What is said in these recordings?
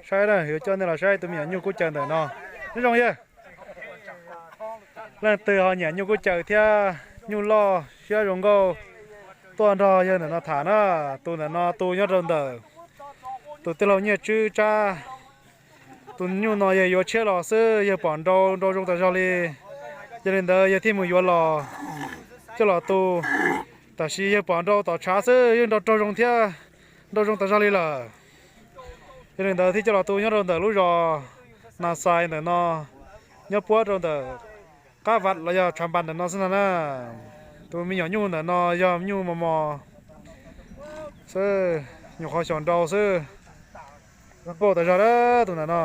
Saib na, yuav coj nej los saib tus me nyuam nyuj kub caws ntawm no. Nyob zoo yawg, leej twg ho nyiam nyuj kub caws thiab nyuj loj siab zoo nkauj tuaj nrog yawg ntawm no tham na. Tus ntawm no tus nyob rau ntawm tus tij laug Nyiaj Tswb Tsab. Tus nyuj no yawg yuav tshiab los xwb, yawg pom nrau nrau zoo tas zog li. Yog li ntawd yawg thiaj mus yuav los coj los tu. Tab sis yawg pom nrau tom tshav xwb yeej nrau raug zoo thiab, nrau zoo tas zog li lawm. Yog li ntawd thiaj coj los tu nyob rau ntawm lub zos Nas Xais ntawm no, nyob puab rau ntawm qab vaj los yog tshav npas ntawm no xwb no na. Tus me nyuam nyuj ntawm no yog nyuj mos mos xwb, nyuam qhuav xyaum nrau xwb. Zoo nkauj tas zog tus ntawm no.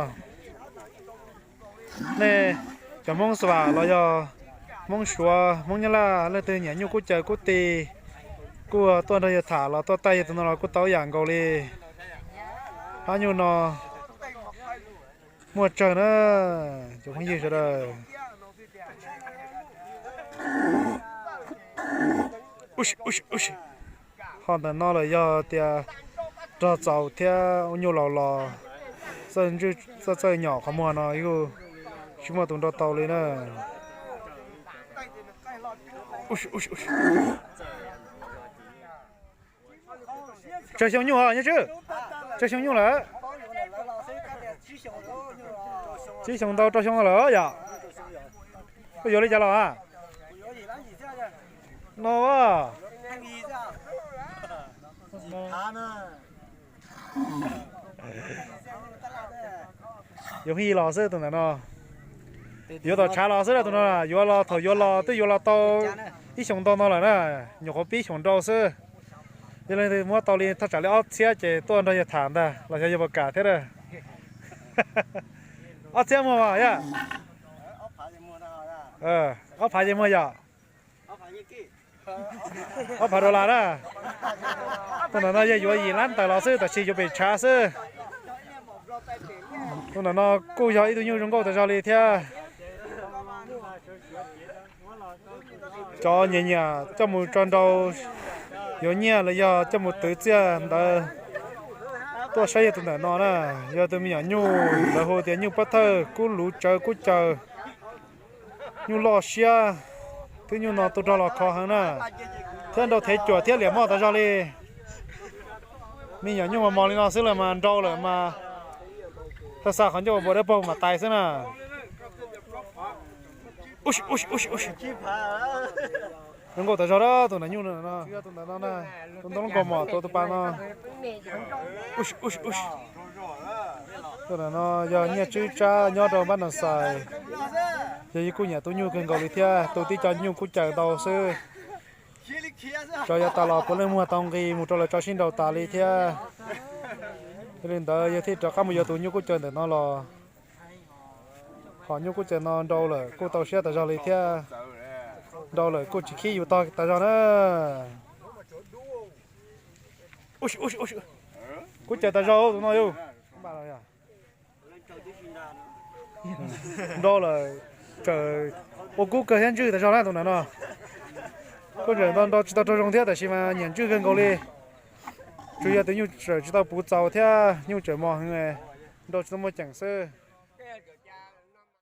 Nej cov Hmoob Xas Vas los yog Hmoob Suav, Hmoob Nyab Laj, leej twg nyiam nyuj kub caws kub ti kuj tuaj nrog yawg tham los tuaj taij yawg tus no los kuj tau ib yam nkaus li. Hab nyuj no muaj tsawg na, cov phooj ywg sawv daws. Ho ntawm no lawm yog tias rog txaus thiab ua nyuj laus los txawj nyom qhov muag no kuj tsis muaj tus nrau tau li na. Tsawg xyoo nyuj os Nyiaj Tswb? Tsawg xyoo nyuj lawm? Tsib xyoo ntau rau xyoo lawm yom? Koj yuav li cas los a? No a. Yuav hib los xwb tus ntawm no. Yuav tom tshav los xwb tus no, yuav los thaum yuav los twb yuav los tau ib xyoos ntau no lawm na, nyuam qhuav pib xyaum nrau xwb. Yog leej twg muab tau li thaj tsam li ob txhiab ces tuaj nrog yawg tham ntag los xyov yawg puas kam thiab. Ob txhiab muag os yog? Ob phav ces muag yom? Ob phav dollar na. Tus ntawm no yog yuav yim lab ntawm los xwb, tab sis yuav pem tshav xwb. Tus ntawm no kuj yog ib tug nyuj zoo nkauj tas zog li thiab. Cov nyiam nyiam coj mus tso nrau, yuav nyiaj los yog coj mus twv txiaj ntawd tuaj saib yog tus ntawm no na. Yog tus me nyuam nyuj lawv hu tias nyuj pob thawj kub luv tsawv kub caws, nyuj loj siab, twb nyuj no tu rog los khov heev na, thiab nrau thev cuam thiab liam moj tas zog li. Me nyuam nyuj mas mos li no xwb los mas nrau lawm mas, txawj xa qhov ncauj ua npua dawb paug mas tais xwb na. Zoo nkauj tas zog a tus ntawm nyuj no, tus ntawm no, tus ntoo lub kaus mom tuav tus pas no. Tus ntawm no yog Nyiaj Tswb Tsab nyob rau npab Nas Xais. Yog kuj nyiam tu nyuj kawg nkaus li thiab, tu tib co nyuj kub caws ntau xwb. Tso yav tas los puav leej muag tau nqi mus rau lawv tso sib nrau tas li thiab. Yog li ntawd yog thiaj rov qab mus yuav tus nyuj kub caws ntawm no los. Hom nyuj kub caws no nrau lawm kuj tau siab tas zog li thiab. Nrau lawm kuj tsis khib yus tog tas zog na. Kub caws tas zog tus no yus. Nrau lawm, tsawm ua kub kawg thiab ntswj tas zog na tus ntawm no. Kuj tseem nrau tsis tau raug zoo thiab tab sis mas nyiam ntswj kawg nkaus li. Tsuas yog tus nyuj tsawm tsis tau puv txaus thiab nyuj tsawm mos heev, nrau tsis tau muaj ceem xwb.